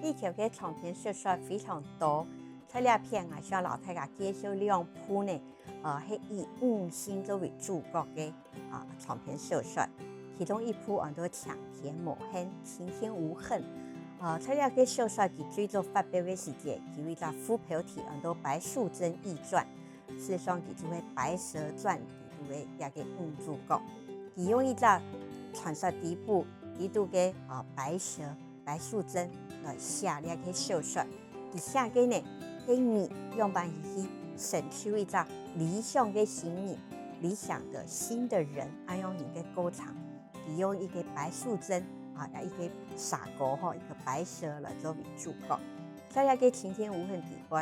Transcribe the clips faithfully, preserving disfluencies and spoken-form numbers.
李喬个長篇小說非常多，在這片𠊎想摎大家介紹兩部呢，呃，係以女性作為主角个啊長篇小說。其中一部安到《青天無恨》，《青天無恨》。呃，在這个小說佢最早發表个時節，佢有一隻副標題安到《白素貞異傳》。 事實上佢就係《白蛇傳》裡肚个這个女主角。佢用一隻傳說底肚，底肚个啊白蛇白素貞來寫這个小說。佢寫个呢，係佢仰般去成就一隻理想个新人，理想的新的人，恁樣形个過程。佢用一个白素貞啊，一个蛇哥吼，一个白蛇來作為主角。在這个《青天無恨》底背，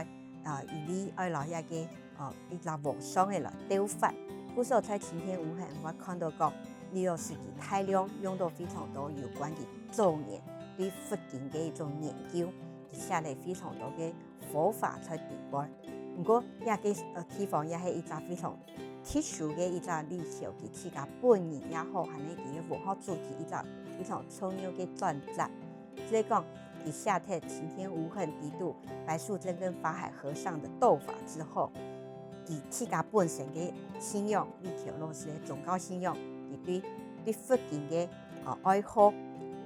啊，佢愛摎這个 呃，一隻和尚个來鬥法。故所在《青天無恨》𠊎看到講，李老師佢大量用到非常多有關於早年對佛經个一種研究，佢寫了非常多个佛法在底背。毋過，這个呃地方也係一隻非常特殊个一隻李喬，佢自家本人也好，還係佢个文學主題一隻非常重要个轉折。 所以講，佢寫忒《青天無恨》底肚白素貞跟法海和尚的鬥法之後，佢自家本身个信仰，李喬老師个宗教信仰，佢對對佛經个呃愛好，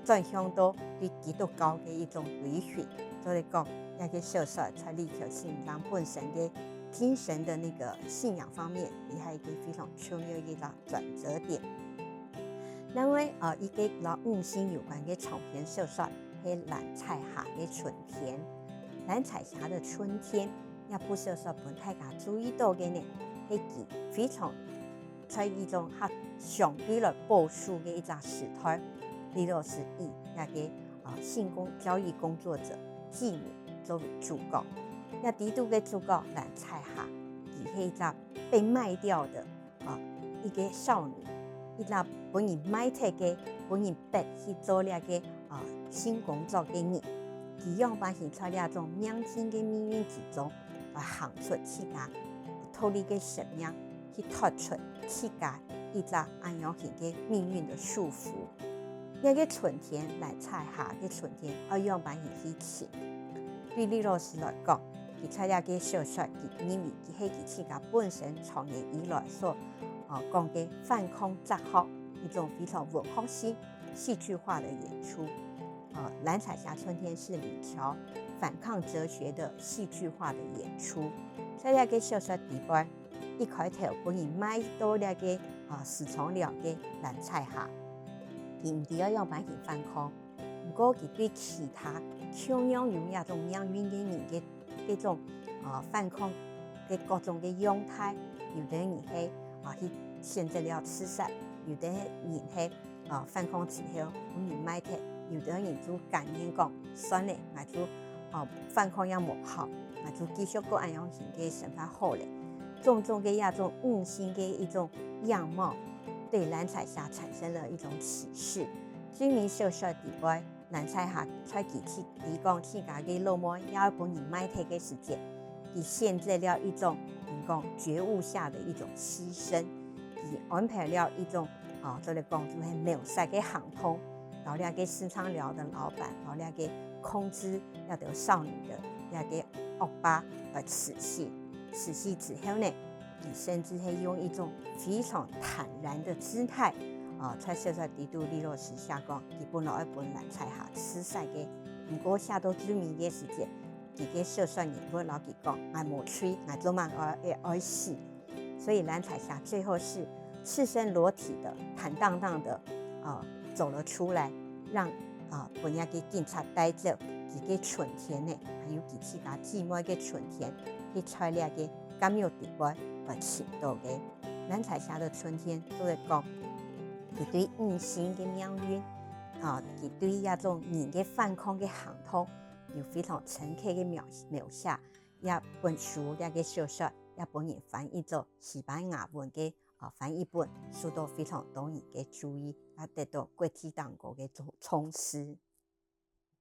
轉向到對基督教个一種追尋。所以講，這个小說在李喬先生本身个精神的那個信仰方面，佢還有一個非常重要个一個轉折點。另外，呃，一個摎女性有關个長篇小說係《藍彩霞个春天》。《藍彩霞的春天》這部小說分大家注意到个呢，係佢非常在一種較相對來保守个一隻時代，李老師以這個呃性工交易工作者妓女作為主角。這底肚个主角藍彩霞，佢係一隻被賣掉的 啊，一個少女，一隻分人賣忒个，分人逼去做這個啊性工作个人。佢仰般形在這種命定个命運之中，來行出自家，脫離个生命，去脫出自家一隻恁樣形个命運的束縛。這個春天，藍彩霞个春天，愛仰般形去尋？對李老師來講， 佢在這個小說，佢認為佢係佢自家本身長年以來所呃講个反抗哲學，一種非常文學性、戲劇化的演出。呃，《藍彩霞春天》是李喬反抗哲學的戲劇化的演出。在這個小說底背，一開頭分人賣到這個呃市場了个藍彩霞，佢毋知愛仰般形反抗，毋過佢對其他共樣有這種命運个人个 這種呃反抗个各種个樣態，有个人係啊去選擇了自殺，有个人係啊反抗之後分人賣忒，有个人就甘願講算了，𠊎就啊反抗也無效，𠊎就繼續過恁樣形个生活好了。種種个這種女性个一種樣貌，對藍彩霞產生了一種啟示。最尾小說底背， 藍彩霞在佢自佢講自家个老妹也愛分人賣忒个時節，佢選擇了一種人講覺悟下的一種犧牲，佢安排了一種啊，做得講就係謀殺个行動，摎這個市場寮个老闆，摎這個控制這兜少女个這個惡霸來處死。處死之後呢， 佢甚至係用一種非常坦然的姿態，啊，在小說底肚李老師寫講，佢本來愛分藍彩霞自殺个，毋過寫到最尾个時節，佢个小說人物摎佢講：「𠊎無罪，𠊎做麼个愛愛死？」所以藍彩霞最後是赤身裸體的、坦蕩蕩的，啊，走了出來，讓啊分這個警察帶走。佢个春天呢，還有佢自家姊妹个春天，去在這個 監獄底背來尋到个。藍彩霞的春天做得講，佢對女性个命運，啊，佢對這種人个反抗个行動，有非常深刻个描描寫。這本書這個小說也分人翻譯做西班牙文个啊翻譯本，受到非常多人个注意，也得到國際當高个重重視。